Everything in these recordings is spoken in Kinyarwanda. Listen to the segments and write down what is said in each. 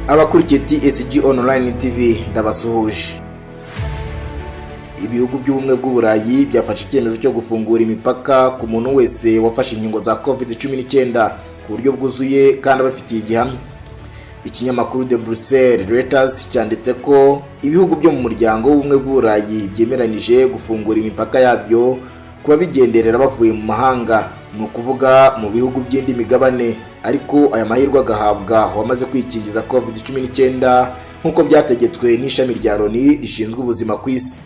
Abakurikiye TSG Online TV, ndabasuhuje. Ibihugu by'Ubumwe bw'Uburayi byafashe icyemezo cyo gufungura imipaka ku muntu wese wafashe inkingo za COVID-19 ku buryo bwuzuye kandi abafitiye igihamya. Ikinyamakuru The Brussels Reuters cyanditse ko ibihugu byo mu muryango w'Ubumwe bw'Uburayi byemeranije gufungura imipaka yabyo ku babigenderera bavuye mu mahanga, ni ukuvuga mu bihugu by'indi migabane, ariko aya mahirwe agahabwa uwamaze kwikingiza COVID-19 nk'uko byategetswe n'ishami rya Loni rishinzwe ubuzima ku isi.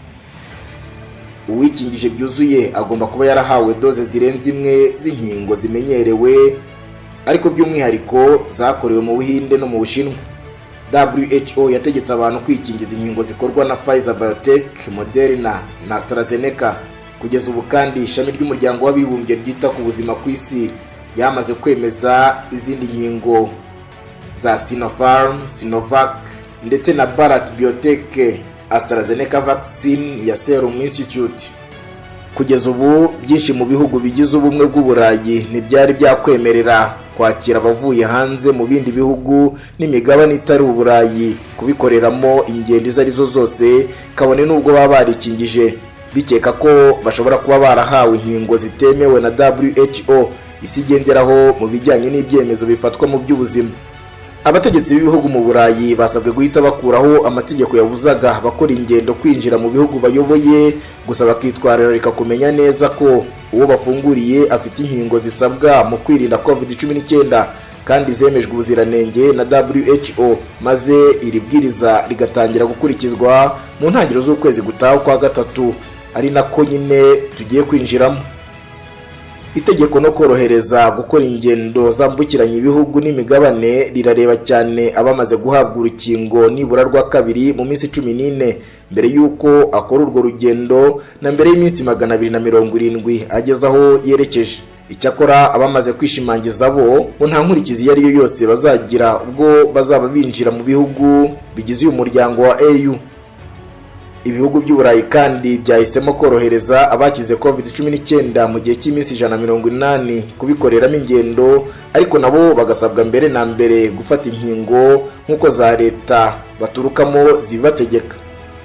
Uwikingije byuzuye agomba kuba yarahawe doze zirenze imwe z'inkingo zimenyerewe, ariko by'umwihariko zakorewe mu Buhinde no mu Bushinwa. WHO yategetse abantu kwikingiza inkingo zikorwa na Pfizer BioNTech, Moderna na AstraZeneca. Kugeza ubu kandi, ishami ry'Umuryango w'Abibumbye ryita ku buzima ku isi ryamaze kwemeza izindi nkingo za Sinopharm, Sinovac ndetse na Bharat Biotech AstraZeneca vaccine ya Serum Institute. Kugeza ubu, byinshi mu bihugu bigize Ubumwe bw'Uburayi ntibyari byakwemerera kwakira abavuye hanze mu bindi bihugu n'imigabane itari Uburayi kubikoreramo ingendo izo arizo zose, kabone n'ubwo baba barikingije, bikeka ko bashobora kuba barahawe inkingo zitemewe na WHO, isi igenderaho mu bijyanye n'ibyemezo bifatwa mu by'ubuzima. Abategetsi b'ibihugu mu Burayi basabwe guhita bakuraho amategeko yabuzaga abakora ingendo kwinjira mu bihugu bayoboye, gusa bakitwararika kumenya neza ko uwo bafunguriye afite inkingo zisabwa mu kwirinda COVID-19 kandi zemejwe ubuziranenge na WHO, maze iri bwiriza rigatangira gukurikizwa mu ntangiriro z'ukwezi gutaha kwa gatatu, ari nako nyine tugiye kwinjiramo. Itegeko no korohereza gukora ingendo zambukiranya ibihugu n'imigabane rirareba cyane abamaze guhabwa urukingo nibura rwa kabiri mu minsi 14 mbere y'uko akora urwo rugendo na mbere y'iminsi 270 ageze aho yerekeje. Icyakora, abamaze kwishimangiza bo ngo nta nkurikizi iyo ari yo yose bazagira ubwo bazaba binjira mu bihugu bigize uyu muryango wa EU. Ibihugu by'Uburayi kandi byahisemo korohereza abakize COVID-19 mu gihe cy'iminsi 180 kubikoreramo ingendo, ariko nabo bagasabwa mbere na mbere gufata inkingo nk'uko za leta baturukamo zibibategeka.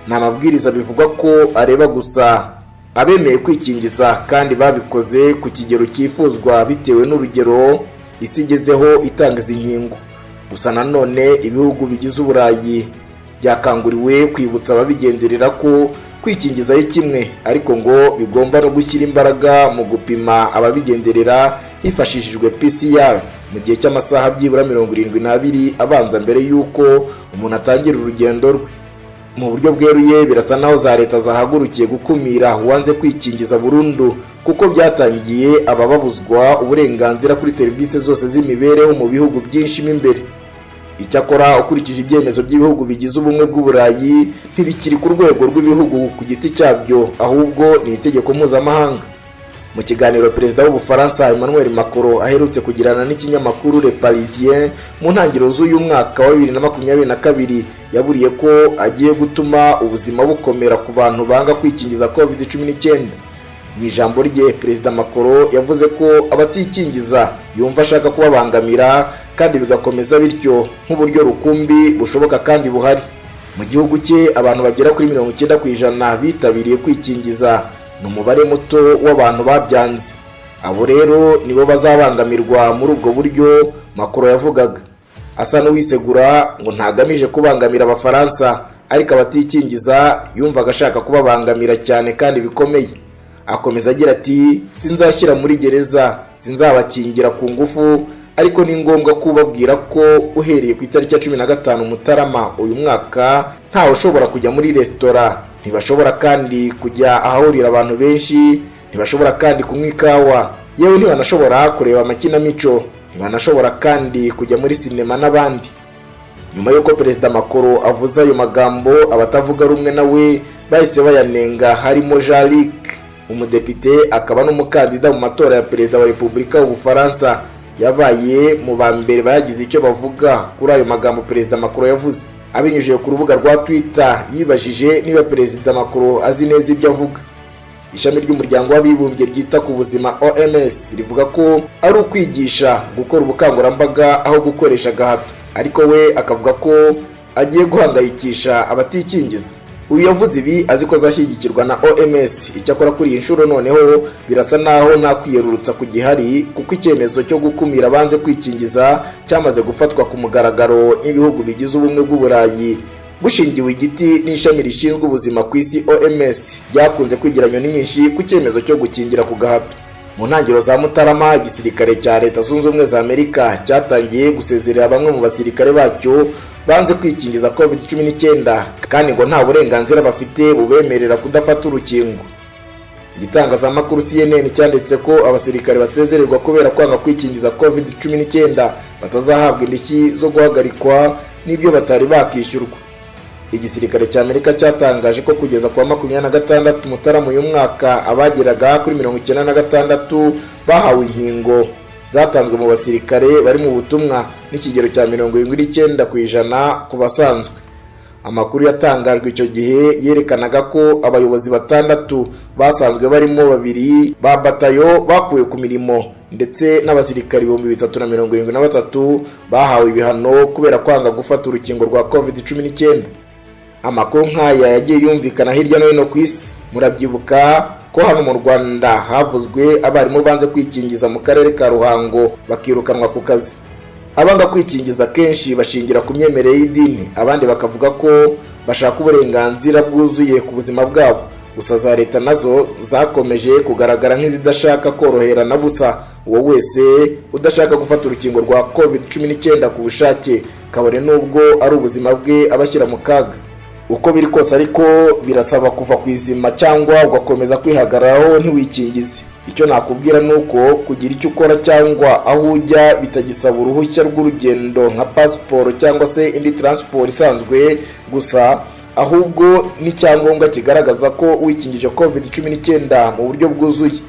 Ni amabwiriza bivugwa ko areba gusa abemeye kwikingiza kandi babikoze ku kigero cyifuzwa bitewe n'urugero isi igezeho itanga izi nkingo. Gusa nanone, ibihugu bigize Uburayi byakanguriwe kwibutsa ababigenderera ko kwikingiza ari kimwe, ariko ngo bigomba no gushyira imbaraga mu gupima ababigenderera hifashishijwe PCR mu gihe cy'amasaha byibura 72 abanza mbere y'uko umuntu atangira urugendo rwe. Mu buryo bweruye, birasa naho za leta zahagurukiye gukumira uwanze kwikingiza burundu, kuko byatangiye abababuzwa uburenganzira kuri serivisi zose z'imibereho mu bihugu byinshi mo imbere. Icyakora, ukurikije ibyemezo by'ibihugu bigize Ubumwe bw'Uburayi, ntibikiri ku rwego rw'ibihugu ku giti cyabyo, ahubwo ni itegeko mpuzamahanga. Mu kiganiro perezida w'Ubufaransa Emmanuel Macron aherutse kugirana n'ikinyamakuru Le Parisien mu ntangiriro z'uyu mwaka wa 2022, yaburiye ko agiye gutuma ubuzima bukomera ku bantu banga kwikingiza COVID-19. Mu ijambo rye, Perezida Macron yavuze ko abatikingiza yumva ashaka kubabangamira, kandi bigakomeza bityo nk'uburyo rukumbi bushoboka kandi buhari. Mu gihugu cye, abantu bagera kuri 90% bitabiriye kwikingiza, ni umubare muto w'abantu babyanze. Abo rero nibo bazabangamirwa muri ubwo buryo Macron yavugaga. Asa n'uwisegura ngo ntagamije kubangamira Abafaransa, ariko abatikingiza yumvaga ashaka kubabangamira cyane kandi bikomeye. Akomeza agira ati: "Sinzashyira muri gereza, sinzabakingira ku ngufu, ariko ni ngombwa kubabwira ko uhereye ku itariki ya 15 Mutarama uyu mwaka ntawe ushobora kujya muri resitora, ntibashobora kandi kujya ahahurira abantu benshi, ntibashobora kandi kunywa ikawa, yewe ntibanashobora kureba amakinamico, ntibanashobora kandi kujya muri sinema n'abandi." Nyuma y'uko Perezida Macron avuze ayo magambo, abatavuga rumwe nawe bahise bayanenga, harimo Jean Luc, umudepite akaba n'umukandida mu matora ya perezida wa Repubulika y'Ubufaransa. Yabaye mu ba mbere bagize icyo bavuga kuri ayo magambo Perezida Macron yavuze. Abinyujije ku rubuga rwa Twitter, yibajije niba Perezida Macron azi neza ibyo avuga. Ishami ry'Umuryango w'Abibumbye ryita ku buzima, OMS, rivuga ko ari ukwigisha gukora ubukangurambaga aho gukoresha agahato. Ariko we akavuga ko agiye guhangayikisha abatikingiza. Uyu yavuze ibi azi ko azashyigikirwa na OMS. Icyakora kuri iyi nshuro noneho birasa naho nta kwiyerurutsa kugihari, kuko icyemezo cyo gukumira abanze kwikingiza cyamaze gufatwa ku mugaragaro n'ibihugu bigize Ubumwe bw'Uburayi, bushingiwe igiti n'ishami rishinzwe ubuzima ku isi OMS, ryakunze kwigira nyoni nyinshi ku cyemezo cyo gukingira ku gahato. Mu ntangiriro za Mutarama, igisirikare cya Leta Zunze Ubumwe za Amerika cyatangiye gusezerera bamwe mu basirikare bacyo banze kwikingiza COVID-19, kandi ngo nta burenganzira bafite bubemerera kudafata urukingo. Igitangazamakuru CNN cyanditse ko abasirikare basezererwa kubera kwanga kwikingiza COVID-19 batazahabwa indishyi zo guhagarikwa n'ibyo batari bakishyurwa. Igisirikare cya Amerika cyatangaje ko kugeza kuwa 26 Mutarama uyu mwaka, abageraga kuri 96 bahawe inkingo zatanzwe mu basirikare bari mu butumwa, n'ikigero cya 79% ku basanzwe. Amakuru yatangajwe icyo gihe yerekanaga ko abayobozi batandatu basanzwe, barimo babiri ba batayo, bakuwe ku mirimo, ndetse n'abasirikare 3073 bahawe ibihano kubera kwanga gufata urukingo rwa COVID-19. Amakuru nk'aya yagiye yumvikana hirya no hino ku isi. Murabyibuka ko hano mu Rwanda havuzwe abarimu banze kwikingiza mu karere ka Ruhango bakirukanwa ku kazi. Abanga kwikingiza kenshi bashingira ku myemerere y'idini, abandi bakavuga ko bashaka uburenganzira bwuzuye ku buzima bwabo. Gusa za leta nazo zakomeje kugaragara nk'izidashaka korohera na busa uwo wese udashaka gufata urukingo rwa COVID-19 ku bushake, kabone n'ubwo ari ubuzima bwe abashyira mu kaga. Uko biri kose ariko, birasaba kuva ku izima cyangwa ugakomeza kwihagararaho ntiwikingize. Icyo nakubwira ni uko kugira icyo ukora cyangwa aho ujya bitagisaba uruhushya rw'urugendo nka pasiporo cyangwa se indi taransiporo isanzwe gusa, ahubwo n'icyangombwa kigaragaza ko wikingije COVID-19 mu buryo bwuzuye.